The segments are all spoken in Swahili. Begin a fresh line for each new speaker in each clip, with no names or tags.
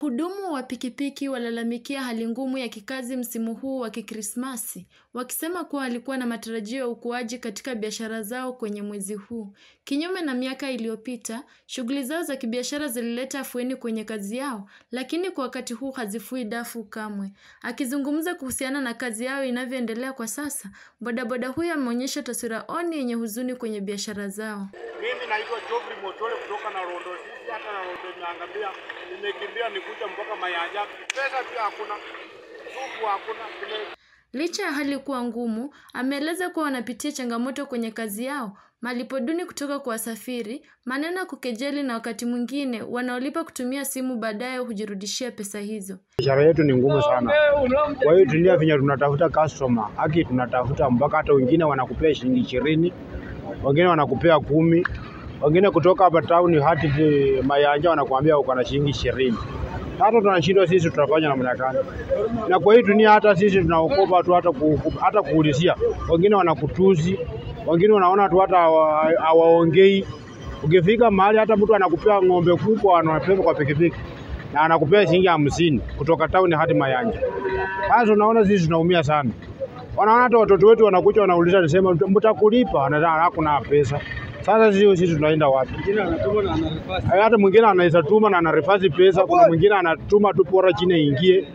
Wahudumu wa pikipiki walalamikia hali ngumu ya kikazi msimu huu wa Kikrismasi, wakisema kuwa walikuwa na matarajio ya ukuaji katika biashara zao kwenye mwezi huu. Kinyume na miaka iliyopita, shughuli zao za kibiashara zilileta afueni kwenye kazi yao, lakini kwa wakati huu hazifui dafu kamwe. Akizungumza kuhusiana na kazi yao inavyoendelea kwa sasa, bodaboda huyu ameonyesha taswira oni yenye huzuni kwenye biashara zao.
Mimi naitwa Geoffrey Motole kutoka Narondo. Sisi hata Narondo imeangamia, nimekimbia nikuja mpaka Mayanja. Pesa pia hakuna, supu hakuna.
Licha ya hali kuwa ngumu, ameeleza kuwa wanapitia changamoto kwenye kazi yao, malipo duni kutoka kwa wasafiri, maneno ya kukejeli na wakati mwingine wanaolipa kutumia simu baadaye hujirudishia pesa hizo.
Biashara yetu ni ngumu sana. Kwa hiyo tunia vinya tunatafuta customer, haki tunatafuta mpaka hata wengine wanakupea shilingi 20, wengine wanakupea 10, wengine kutoka hapa town hadi Mayanja wanakuambia uko na shilingi 20. Hata tunashindwa sisi tutafanya namna gani? Na kwa hii dunia hata sisi tunaogopa tu hata kuulizia. Wengine wanakutusi, wengine wanaona tu hata hawaongei. Ukifika mahali hata mtu anakupea ng'ombe kubwa anapewa kwa pikipiki na anakupea shilingi 50 kutoka town hadi Mayanja. Sasa unaona sisi tunaumia sana. Wanaona hata watoto wetu wanakuja wanauliza nisema mtakulipa, anasema hakuna pesa. Sasa sisi tunaenda wapi? Hata mwingine anaweza tuma na anarefasi pesa, kuna mwingine anatuma tu pora chini ingie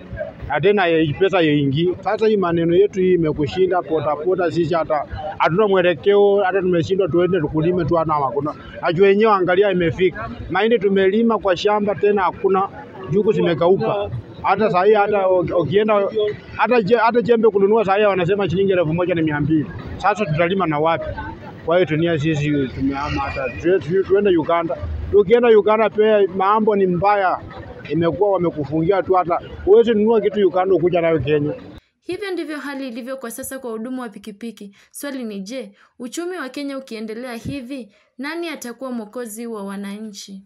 na tena pesa iingie. Sasa hii maneno yetu hii imekushinda pota pota, sisi hata hatuna mwelekeo, hata tumeshindwa tuende tukulime tu hata hakuna. Najua wenyewe angalia imefika. Mahindi tumelima kwa shamba tena hakuna, juku zimekauka. Hata saa hii hata ukienda hata jembe kununua saa hii wanasema shilingi 1200. Sasa tutalima na wapi? Kwa hiyo dunia sisi tumehama hata tuende Uganda. Ukienda Uganda pia mambo ni mbaya. Imekuwa wamekufungia tu hata huwezi nunua kitu Uganda ukuja nayo Kenya.
Hivyo ndivyo hali ilivyo kwa sasa kwa wahudumu wa pikipiki. Swali ni je, uchumi wa Kenya ukiendelea hivi, nani atakuwa mwokozi wa wananchi?